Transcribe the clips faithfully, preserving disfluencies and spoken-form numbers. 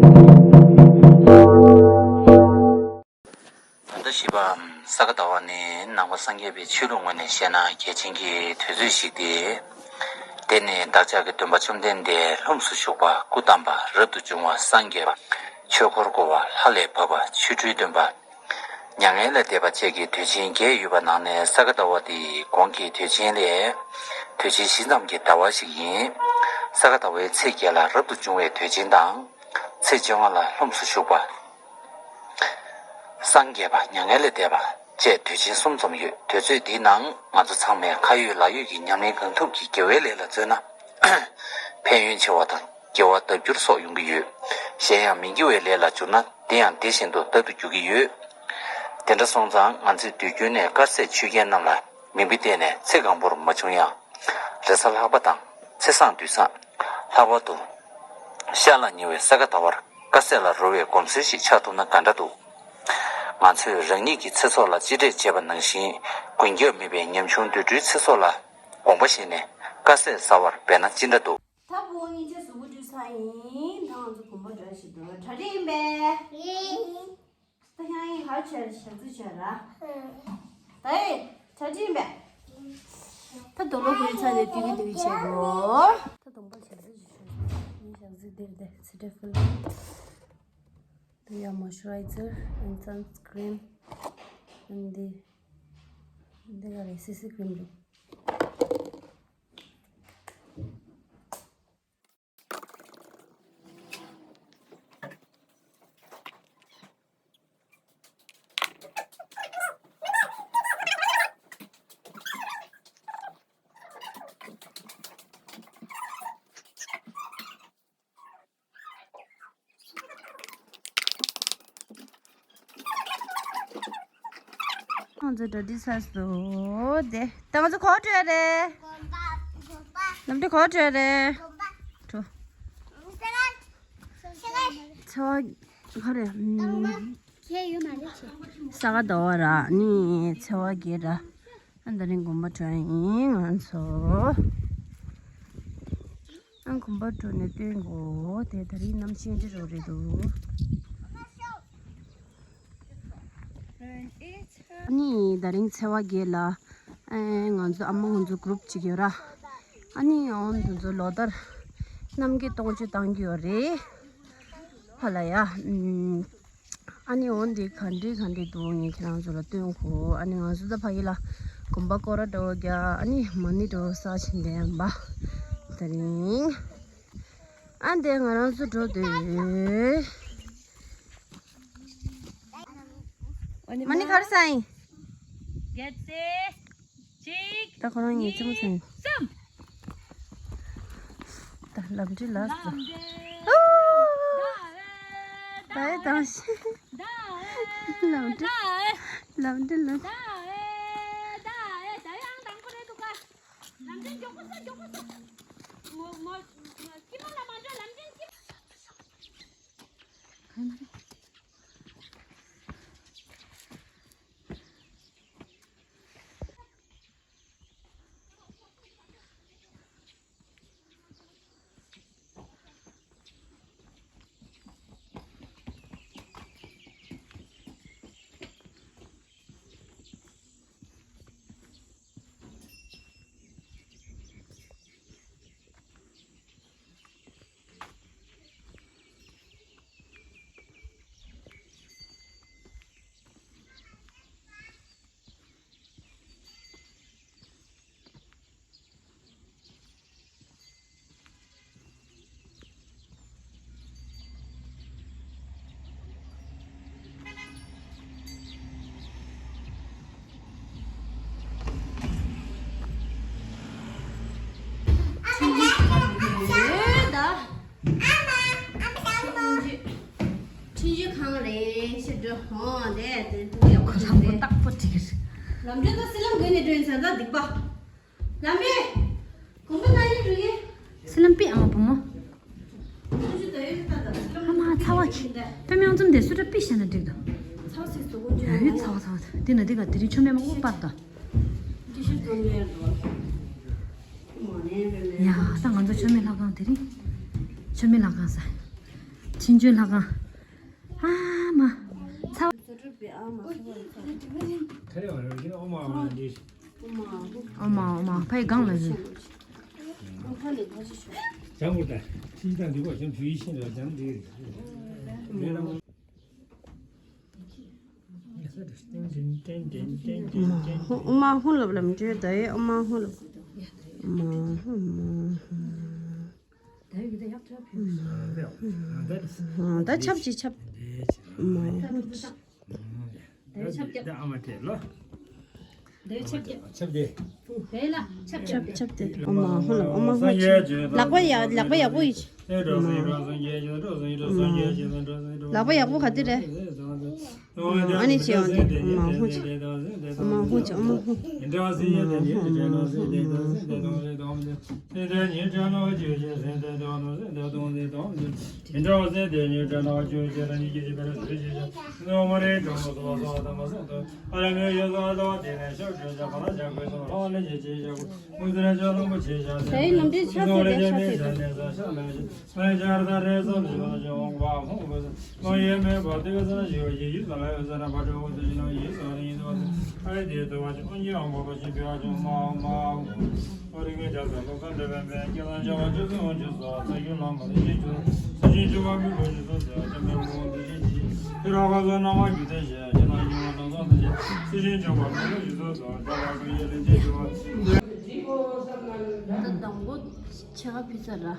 ད་ལྟ་བཞི་པའམ་ས་ག་ཟླ་བ་ནི་ནང་པ་སངས་རྒྱས་པའི་ཆོས་ལུགས་ངོས་ནས་བཤད་ན་གལ་ཆེན་གྱི་དུས་ཚོད་ཞིག་སྟེ། དེ་ནི་བདག་ཅག་གི་སྟོན་པ་བཅོམ་ལྡན་འདས་ལྷུམས་སུ་ཞུགས་པ་སྐུ་བལྟམས་པ་རབ་ཏུ་བྱུང་བ་སངས་རྒྱས་པ་ཆོས་འཁོར་བསྐོར་བ་ལྷ་ལས་བབས་པ་ཆོ་འཕྲུལ་སྟོན་པ། མྱ་ངན་ལས་འདས་པ་བཅས་ཀྱི་དུས་ཆེན་བརྒྱད་ཡོད་པ་ནང་ནས་ས་ག་ཟླ་བ་དེ་གོང་གི་དུས་ཆེན་ལས་དུས་ཆེན་བཞི་ཙམ་གྱི་ཟླ་བ་ཞིག་ཡིན། ས་ག་ཟླ་བའི་ཚེས་བརྒྱད་ལ་རབ་ཏུ་བྱུང་བའི་དུས་ཆེན་དང་། ཚེས་བཅོ་ལྔ་ལ་ལྷུམས་སུ་ཞུགས་པ། སངས་རྒྱས་པ་མྱ་ངན་ལས་འདས་པ་བཅས་དུས་ཆེན་གསུམ་ཙམ་ཡོད། དུས་ཚོད་འདིའི་ནང་ང་ཚོ་ཚང་མས་ཁ་ཡོད་ལག་ཡོད་ཀྱི་ཉམས་ལེན་གང་ཐུབ་ཀྱིས་དགེ་བའི་ལས་ལ་བརྩོན་ན། ཕན་ཡོན་ཆེ་བ་དང་དགེ་བ་ལྡབ་འགྱུར་སོགས་ཡོང་གི་ཡོད། གཞན་ཡང་མི་དགེ་བའི་ལས་ལ་བསྒྱུར་ན་དེ་ཡང་དེ་བཞིན་དུ་ལྡབ་ཏུ་འགྱུར་གྱི་ཡོད། དེ་འདྲ་སོང་ཙང་ང་ཚོས་དུས་རྒྱུན་ནས་དཀར་ཟས་ཆོས་རྒྱལ་རྣམས་ལ་མིང་པོ་བཏགས་ནས་ཚེ་གང་པོར་མ་བྱུང་ཡང་། རེས་གཟའ་ལྷག་པ་དང་ཚེས་བཟང་དུས་བཟང་། ལྷག་པར་དུ་ཤར་ལ་ཉེ་བའི་ས་ག་ཟླ་བར་དཀར་ཟས་ལ་རོལ་བའི་གོམས་སྲོལ་ཞིག་ཆགས་ཐུབ་ན་ག་འདྲ་འདུག། ང་ཚོས་རང་ཉིད་ཀྱི་ཚེ་སྲོག་ལ་གཅེས་སྤྲས་བྱེད་པ་ནང་བཞིན། མགོན་སྐྱབས་མེད་པའི་ཉམ་ཆུང་དུད་འགྲོའི་ཚེ་སྲོག་ལ་དགོངས་པ་བཞེས་ནས་དཀར་ཟས་ཟ་བར་འབད་ན་ཅི་འདྲ་འདུག། ད་བུ་སྙིང་རྗེ་གཟུགས་པོ་བཀྲུས་ཚར་ཡིན། ད་ང་ཚོ་དགོན་པ་འགྲོ་ཞིག་འདུག། གྲ་སྒྲིག་ཡིན་པས། ད་ཁྱེད་རང་གིས་ག་རེ་བྱས་རེད། ཞག་རྩི་བྱས་ར། ད་ཨེ་གྲ་སྒྲིག་ཡིན་པས། ད་དུག་ལོག་གོན་ཚར་ནས་དུས་ཀྱི་དུས་བྱས་གོ། ད་དུང་པ་ཞག་རྩི་ཞིག་བྱས། ངའི་ཞག་རྩི་འདིར་བསྡད། སི་ཏྲེ་ཕུལ། ད་ཡ་མོ་ཨིས་ཅུ་རའི་ཛར་and sunscreen and the འདི་ག་རེ་སི་སི་ཀྲིམ་རེད། ང་ཚོ་འགྲོ་དུས་ཚར་སོང་། དེ་ད་ང་ཚོ་ག་པར་འགྲོ་ཡ་རེད། ལམ་འགྲོ་ག་པར་འགྲོ་ཡ་རེད། འགྲོ། ཚེས་པ་ག་རེ། ས་ག་ཟླ་བ་ར་ནི་ཚེས་པ་བརྒྱད་ར། ཨ་ད་རིང་དགོན་པ་འགྲོ་ཡ་ཡིན་ང་ཚོ། ཨ་དགོན་པ་འགྲོ་ནས་སྟོན་གོ། དེ་ད་རིང་གནམ་གཤིས་འདི་རུ་རེད་འདུག། ཨ་ནི་ད་རིང་ཚེས་པ་བརྒྱད་ལ་ཨེ་ང་ཚོ་ཨ་མ་ང་ཚོ་གུ་རུབ་ཅིག་ཡོད་ར། ཨ་ནི་འོ་འདི་ཚོ་ལོ་ལྟར་གནམ་གྱི་སྟོང་མཆོད་བཏང་གི་ཡོད་རེད། ཧ་ལ་ཡ། ཨ་ནི་འོ་འདི་ག་འདྲ་ག་འདྲ་འདུག་ངས་ཁྱེད་རང་ཚོ་ལ་སྟོན་གོ། ཨ་ནི་ང་ཚོ་ད་ཕ་གི་ལ་དགོན་པ་སྐོར་ར་འགྲོ་རྒྱ། ཨ་ནི་མ་ཎི་འགྲོ་ས་ཕྱིན་དེ་ཡང་པ། ད་རིང་ཨ་འདི་ང་རང་ཚོ་འགྲོ་དུས། མ་ཎི་ག་རེ་ཟ་ཡིན། གལ་ཏེ། གཅིག་ད་ཁོ་རང་ཉིད་ཙམ་ཟིན། གཉིས། གསུམ། ད་ལམ་འགྲུལ་ལ་སོ། ལམ་འགྲུལ། ད་ཡེ་དང་ཤི། ལམ་འགྲུལ། ལམ་འགྲུལ་ལ། ལམ་འགྲུལ་མགྱོགས་པོ་ས་མགྱོགས་པོ་ས། མོ་མོ་མོ་ཀི་མ་ལ་མ་འགྲོ། ལམ་འགྲུལ་ཀི། འཕྲིན་བཅོལ་ཁང་རེད་ཤི་འགྲོ་ཧོ། དེ་དེ་དེ་ཡག་པོ་ཁོ་ལམ་པོ་རེད། རྟག་པོ་འགྲིག་གི་རེད། ལམ་འགྲོ་ད་སི་ལམ་གོན་ནས་འགྲོ་ཡིན་ས་ད་སྡིག་པ། ལམ་རེད། དགོན་པ་ནང་ཡིན་འགྲོ་གི། སི་ལམ་པི་ཨ་མ་བུ་མོ། ཨ་མ་ཚ་བ་ཁྱི། པད་མ་ཡང་ཙམ་དེ་སུ་འདྲ་པི་བཤད་ན་འགྲིག་འདུག། ཚ་བ་སི་སུ་གོན་ཡ་ཡོད་ཚ་བ་ཚ་བ་དེ་ན་དེ་ག་དེ་རིང་མཆོད་མེ་མང་པོ་སྤར་དོ། ཡ་ད་ང་ཚོ་མཆོད་མེ་ལྷ་ཁང་དེ་རིང་། མཆོད་མེ་ལྷ་ཁང་ས། ཆིན་ཆུན་ལྷ་ཁང་། ཨ་མ། ཚ། ཁ་རེ་བ་རེ་ཡིན་ཨོ་མ་ཨོ་མ་འདི། ཨོ་མ་ཨོ་མ་ཕའི་སྒང་ལ་ཡིན། ཇང་གུར་དང་ཁྲིད་དང་འདི་གོ་ཞིང་བུའི་ཤིང་ལ་ཇང་འདི་རེད། ཨོ་མ་ཧུ་ལབ་ལམ་འདྲེ་ད་ཡེ་ཨོ་མ་ཧུ་ལབ། ཨོ་མ་ཧུ་ཨོ་མ་ཧུ། ད་ཆབ་ཅིག་ཆབ། ཨོ་མ་ཧུ། ཆབ་ཆབ། ཨ་མ་དེ་ལོ། དེ་ཆབ་རྒྱབ། ཆབ་དེ། དེ་ལ་ཆབ་ཆབ། ཆབ་ཆབ་དེ་ཨོ་མ་ཧུ་ལ་ཨོ་མ་ཧུ་ཆེ། ལག་པ་ཡག་ལག་པ་ཡག་པོ་ཡིན། ལག་པ་ཡག་པོ་ག་དེ་རེད། ཨ་ནི་ཆེ་འོང་དེ་ཨོ་མ་ཧུ་ཆེ། ཨོ་མ་ཧུ་ཆེ་ཨོ་མ་ཧུ། ད་དང་པོ་ཕྱེད་ཀ་ཕུལ་ཚར་ར།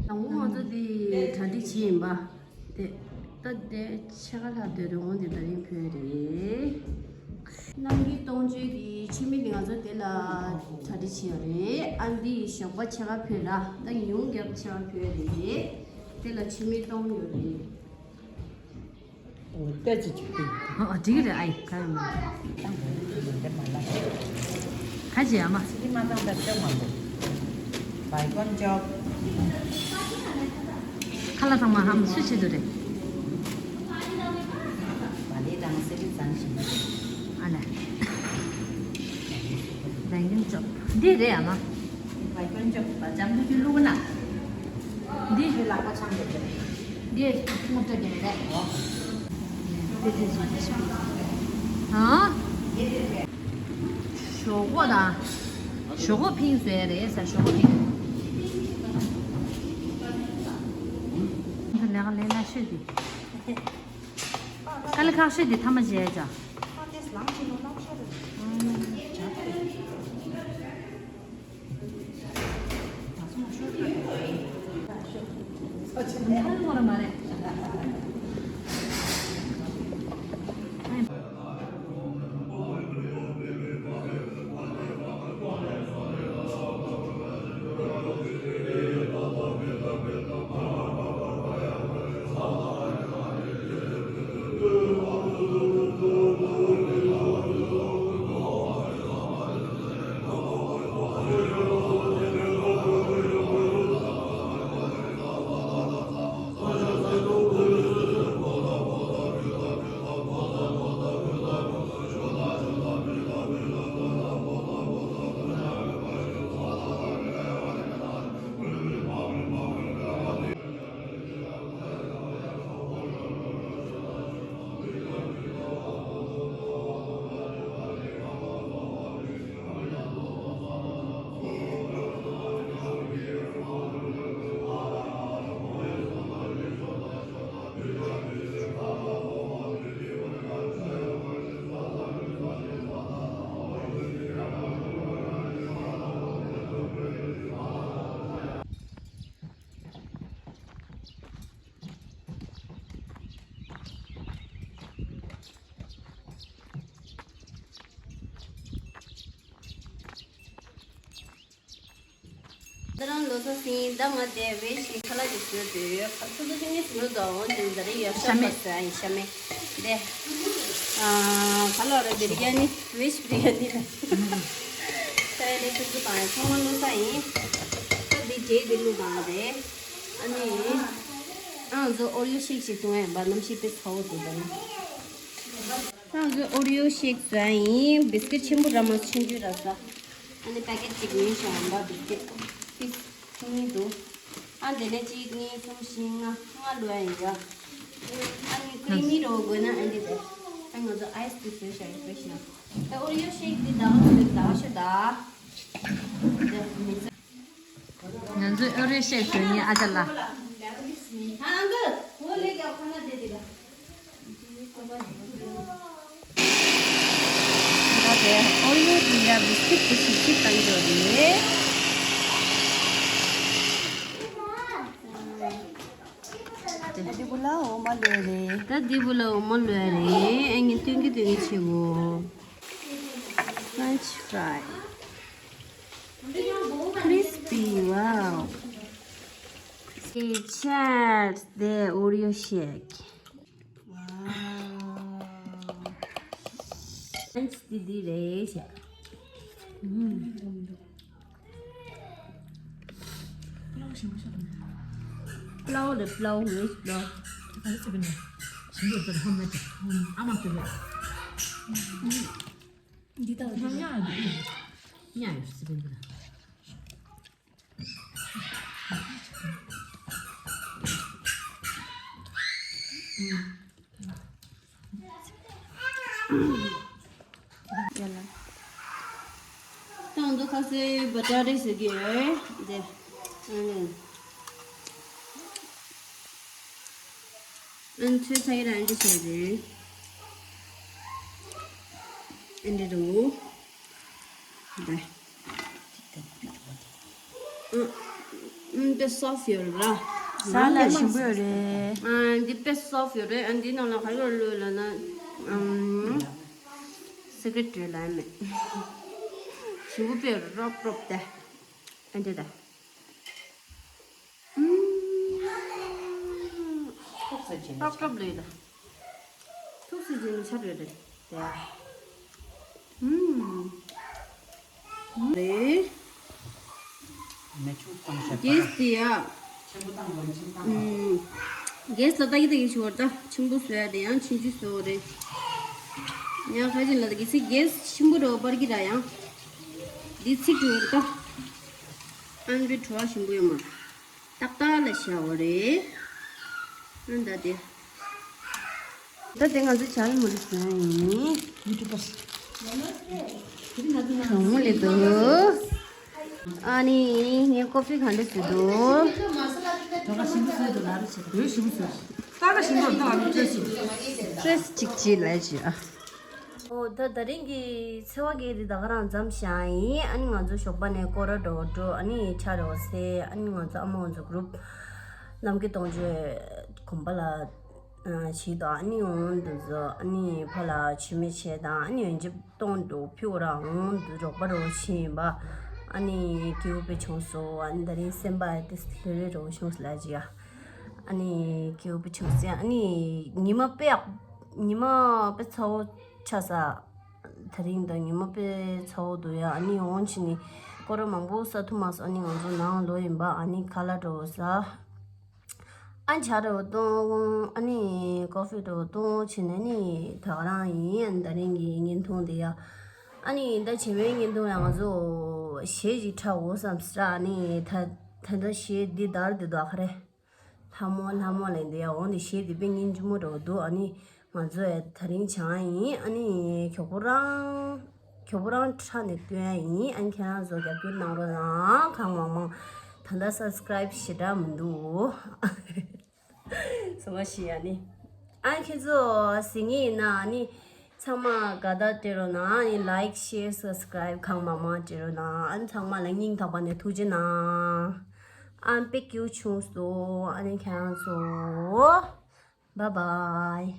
དང་པོ་ང་ཚོ་འདི་གྲ་སྒྲིག་བྱས་ཡིན་པ། དེ་ད་དེ་ཕྱེད་ཀ་ལྷག་སྡོད་རེད། འོང་དེ་ད་རིང་ཕུལ་རེད། གནམ་གྱི་སྟོང་མཆོད་ཀྱི་ཕྱེ་མ་འདི་ང་ཚོ་དེ་ལ་གྲ་སྒྲིག་བྱས་ཡོད་རེད། ཨ་འདི་ཞོགས་པ་ཕྱེད་ཀ་ཕུལ་ར། ད་ཉུང་རྒྱབ་ཕྱེད་ཀ་ཕུལ་རེད། དེ་ལ་ཕྱེ་མ་སྟོང་ཡོད་རེད། ལྟོས་ཅི་ཅིག་ཕུལ། ཨ་ཨ་འགྲིག་གི་རེད། ཨའི་ཁ་ཡོད་མ། ཁ་ཅིག་ཨ་མ། ཁ་ཅིག་ཨ་མ། ཁ་ལག་ཚང་མ་ཧམ་སུ་བྱེད་དུ་རེད། ཨ་ལས། འདི་རེད་ཨ་མ། འདི། འདི་ངོ་སྤྲོད་དེ་རེད། ཨ། ཞོག་ཁོག་དང་། ཞོག་ཁོག་ཕིང་བཟོས་རེད་ཟེར། ཞོག་ཁོག་ཕིང་། ལས་ཀ་ལས་སླ་ཤོས་དེ། དཀའ་ལས་ཁག་ཤོས་དེ་ཐ་མ་བྱས་ཅག་ད་རང་ལོ་སོ་སྲིན་ད་ང་དེ་བེ་ཞིག་ཁ་ལག་ཅིག་བཟོས་འདོད་ཡོད། ཁ་ཚོ་ཚོ་ཅིག་ནི་ཟིན་ལོ་དོ་འོན་ཏེ་ད་རེ་ཡོད་ཤ་མ་ཟ་ཡིན་ཤ་མེ་དེ། ཨ་ཁ་ལོ་རེ་བེ་རི་ཡ་ནི་བེ་ཞིག་བེ་རི་ཡ་ནི་ལ་ས་ཡ་ནི་ཚོ་ཚོ་དང་ཚང་མ་ལོ་ས་ཡིན། ད་དེ་རྗེས་དེ་ལུ་དང་རེད། ཨ་ནི་ཨང་ཚོ་ཨོ་རི་ཡོ་ཤེག་ཅིག་བཏུང་ཡིན་པ། གནམ་གཤིས་དཔེ་ཚ་བོ་འདུག་ད་ནི་ཨང་ཚོ་ཨོ་རི་ཡོ་ཤེག་ཟ་ཡིན། བིས་ཀིཊ་ཆེན་པོ་ར་མ་ཆུང་ཆུང་ར་ཟ། ཨ་ནི་པེ་ཀེཊ་ཅིག་ཉོས་ཤག་ཡིན་པ། བིས་ཀིཊ་པིས་ཆུང་ངུ་འདུག་ཨ་འདི་ནས་གཅིག་གཉིས་གསུམ་བཞི་ལྔ་ལྔ་ལོས་ཡིན་ཡ། ཨ་ནི་ཀི་རི་མི་རོ་དགོས་ན་ཨ་འདི་དེ། ཨ་ང་ཚོ་ཨའི་སི་དེ་བཟོས་བཞག་ཡིན་པས་ཤི་ན། ད་ཨོ་རི་ཡོ་ཤེག་འདི་ཟླ་བ་ཚོ་ཟླ་བ་ཤོད་ད། འདི་མི་ཚེ། ང་ཚོས་ཨོ་རི་ཡོ་ཤེག་བཟོས་ནི་ཨ་ཅག་ལ། ཨ་ཨང་ཀལ། ཧོ་ལེ་ག་ཁ་ན་དེ་དེ་ག་ད་དེ་ཨོ་ཡོ་དེ་ཡ་བི་སི་ཀིཊ་དེ་ཞིག་ཞིག་བཏང་རྒྱུ་རེད། ད་འདི་བུ་ལ་འོ་མ་ལོས་རེད། ད་འདི་བུ་ལ་འོ་མ་ལོས་རེད། ཨེ་ངས་སྟོན་གི་སྟོན་གི་བྱེད་གོ། French fry. Crispy, wow. Okay, cheers. The Oreo shake. Wow. Thanks, Didi Rei. 음. Flour, the flour, rich flour. ཡ་ལ། ད་ང་ཚོ་ཁ་སའི་བ་ཏྲ་རེ་ཟེར་གི་ཡོད་དེ། ཨ་ནི། ཨན་ཚོད་ཚ་ཡི་ར་ཨན་ཅི་བྱས་རེད། ཨན་ཅི་རུ། འདི། ཨ། ཨ། དཔེ་སོ་ཕི་ཡོད་ར། ས་ལ་ཞིམ་པོ་ཡོད་རེད། ཨ། འདི་དཔེ་སོ་ཕི་ཡོད་རེད། ཨ། འདི་ནང་ལ་ག་རེ་ལོས་ལ་ན། ཨམ། སི་ཀྲེ་ཊི་རེད་ལ་མེད། ཞིམ་པོ་དཔེ་རོབ་རོབ་དེ། ཨ་འདི་དེ། ཨུམ། ཐོག་ས་ཅན་ཏོག་ཏོག་ལོས་ད། ཐོག་ས་ཅན་ཆ་རེད་རེད་དེ། ཨུམ། རེད། མེ་ཆུང་བཏང་ཤག་གེ་སི་དེ་ཡ། ཆེན་པོ་བཏང་དགོས་ཆེན་བཏང་དགོས། ཨུམ། གེ་སི་ལ་ལྟ་གི་ལྟ་གི་ཞུ་བར་ད་ཆེན་པོ་བཟོ་ཡ་དེ་ཡང་ཆུང་ཆུང་བཟོ་བ་རེད། ཡང་ཁ་ཅིག་ལ་ད་གེ་སི་གེ་སི་ཆེན་པོ་རེད་བ་པར་གི་ར་ཡང་། འདི་ཚིག་འགྲོ་བར་ད། ཨན་པའི་བྲོ་བ་ཞིམ་པོ་ཡོད་མ། ཏག་ཏག་ལ་བྱ་བ་རེད། ཨ་ད་དེ། ད་དེ་ང་ཚོ་ཇལ་མུ་རི་ཟ་ཡིན། ཡུ་ཊུབ་པར། གྲོགས་མོ་ལེ་དུ། ཨ་ནི་ངས་ཀོ་ཕི་ག་འདྲ་ཟེར་འདུག་ཕྲེས་གཅིག་གཅིག་ལས་བྱེད་ཨ། ཨོ་ད་ད་རིང་གི་འཚོ་བ་གི་རི་ད་ག་རང་མཚམས་བཞག་ཡིན། ཨ་ནི་ང་ཚོ་ཞོགས་པ་ནས་སྐོར་ར་འགྲོ་འགྲོ། ཨ་ནི་ཆ་རོ་སེ། ཨ་ནི་ང་ཚོ་ཨ་མ་ང་ཚོ་གུ་རུབ་ནམ་གི་གཏོང་ཆོས་གོམ་པ་ལ་བྱིས་དང་། ཨ་ནི་འོང་འདུག་ཟོ། ཨ་ནི་ཕ་ལ་ཆུ་མེ་ཆེ་དང་། ཨ་ནི་ཡོན་ཅིབ་གཏོང་འགྲོ་ཕིའུ་ར་འོང་འདུག་རོགས་པ་རོགས་ཆེ་ཡིན་པ། ཨ་ནི་ཀེའུ་པེ་ཆུང་སོ། ཨ་ནི་ད་རིང་སེམས་པ་ཏི་སི་ལྷོད་རེ་རོགས་ཆུང་སོ་ལ་ཅི་ཡ། ཨ་ནི་ཀེའུ་པེ་ཆུང་སེ། ཨ་ནི་ཉི་མ་དཔེ་ཡག་ཉི་མ་དཔེ་ཚ་བོ་ཆགས་ས། ད་རིང་ད་ཉི་མ་དཔེ་ཚ་བོ་འདུག་ཡ། ཨ་ནི་འོང་ཕྱིན་ནི་སྐོར་ར་མང་པོ་ས་ཐུབ་མ་སོང་། ཨ་ནི་ང་ཚོ་ནང་ལོག་ཡིན་པ། ཨ་ནི་ཁ་ལག་འགྲོ་ས། ཨ་ཇ་འགྲོ་བཏུང་། ཨ་ནི་ཀོ་ཕི་འགྲོ་བཏུང་ཕྱིན་ནི་ནི་ད་ག་རང་ཡིན། ཨ་ནི་ད་རིང་གི་བརྙན་ཐུང་དེ་ཡ། ཨ་ནི་ད་བྱེ་བའི་བརྙན་ཐུང་ཡ་ང་ཚོ་གཞས་ཅིག་འཁྲབ་འོ་བསམ་སྲ། ཨ་ནི་ད་ད་ད་གཞས་འདི་དར་འདི་དོ་ཨ་ཁ་རེ། ལྷ་མོ་ལྷ་མོ་ལེན་དེ་ཡ། འོ་འདི་གཞས་འདི་དཔེ་སྙིང་རྗེ་མོ་འདྲ་བོ་འདུག་ཨ་ནི་ང་ཚོ་ཡ་ད་རིང་བྱང་ཡིན། ཨ་ནི་མགྱོགས་པོ་རང་མགྱོགས་པོ་རང་ཁྲ་ནས་སྟོན་ཡ་ཡིན། ཨ་ནི་ཁྱེད་རང་ཚོ་རྒྱབ་སྐྱོར་གནང་རོགས་གནང་། གང་མང་མང་། ད་ལྟ་སབ་སི་ཀ་རའིབ་ཞེ་དྲག་མི་འདུག་སོ་བ་ཞིག་ཡ་ནི། ཨ་ཁྱེད་ཚོ་གཟིགས་ངེས་ཡིན་ན་ཨ་ནི་ཚང་མ་དགའ་དགའ་སྤྲད་རོགས་གནང་། ཨ་ནི་ལའིཀ་ཤེར་སབ་སི་ཀ་རའིབ་གང་མང་མང་སྤྲད་རོགས་གནང་། ཨ་ནི་ཚང་མ་ལ་སྙིང་ཐག་པ་ནས་ཐུགས་རྗེ་གནང་། ཨ་ནི་དཔེ་སྐྱིད་པོ་བྱུང་སོང་། ཨ་ནི་ཁྱེད་རང་ཚོ། Bye bye.